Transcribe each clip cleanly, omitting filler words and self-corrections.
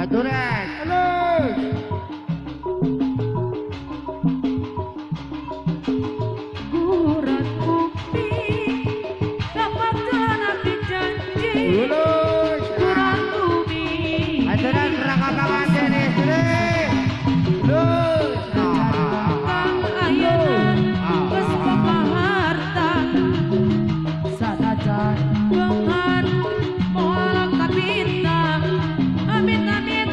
Aturan. Alus. Gurat bukti dapat nabi janji. Lulus. Gurat bumi. Aturan rangka panganten istri. Lulus. Kang ayeuna geus boga harta. Sanajan beunghar moal kapita. Amit amit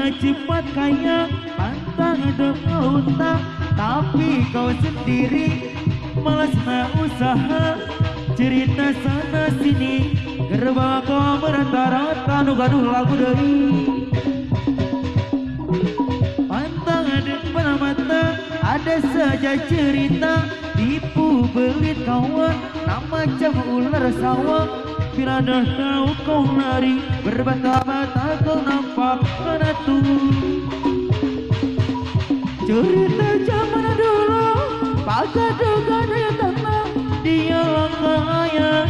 nak cepat kaya, pantang dengan utang, tapi kau sendiri malas nak usaha. Cerita sana sini, gerbang kau merata-rata, nu gaduh lagu deui. Pantang depan mata, ada saja cerita, tipu belit kawan, nama macam ular sawah. Bila dah tahu kau lari, berbata-bata kau nampak kena tuh. Cerita zaman dulu, pakai tanah, dia kaya,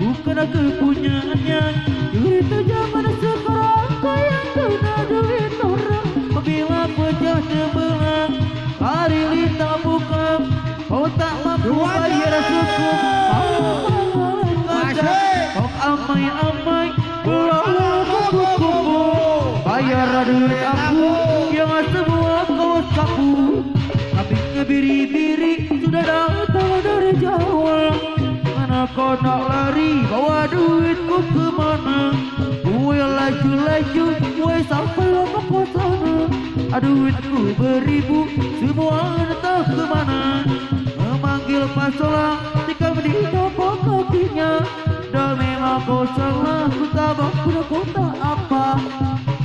bukan kepunyaannya. Cerita zaman sekarang, kau yang kena duit orang. Bila pecah terbelah, lari lintah buka, kau tak mampu bayar cukup. Kau amai-amai, pulau kupu-kupu, bayar duit aku, yang semua kau sapu. Kambingnya biri-biri, sudah datang dari Jawa. Mana kau nak lari, bawa duitku kemana? Gue laju-laju, gue sampai lama ke sana. Duitku beribu, semua entah kemana. Memanggil pasola, tikam di topok kakinya. Dan memang kau salah, ku tak mampu, ku tak apa.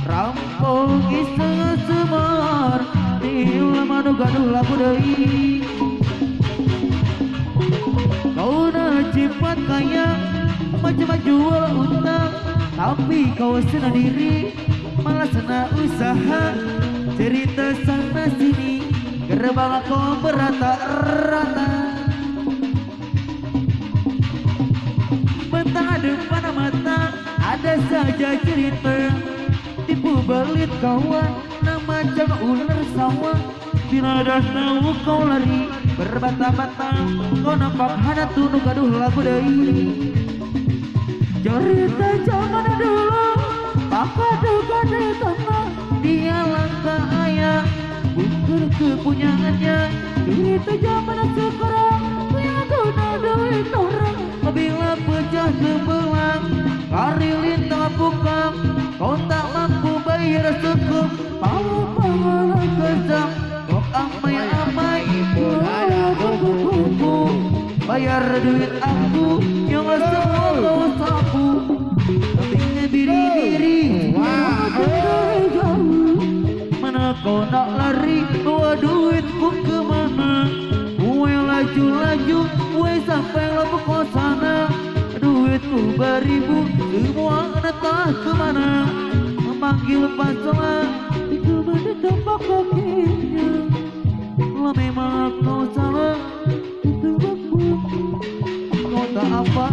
Rampung kisah semar, manu gaduh lagu deui. Kau nak cepat kaya, macam jual utang, tapi kau sendiri malas nak usaha. Cerita sana sini, gerbang kau berata-rata. Mentang depan mata, ada saja cerita, tipu belit kawan, nama macam ular sawah. Bila dah tahu kau lari, berbata-bata, kau nampak hana tunu gaduh lagu deui. Cerita zaman dulu, pakai duga tanah, dia langkah ayah, bukan kepunyaannya. Cerita zaman sekarang, punya guna duit orang. Bila pecah terbelah, lari lintah buka, kau tak mampu bayar cukup. Pala-pala kesam, kau amai-amai, kupu-kupu, bayar duit aku, yang semua kau sapu. Kambingnya biri-biri, dari jauh. Mana kau nak lari, bawa duitku kemana? Gue laju-laju, gue sampai lampu kau sana. Duitku beribu, semua entah kemana. Memanggil pasola, itu mana tempat kakinya. Lah memang kau salah, itu aku, kau tak apa.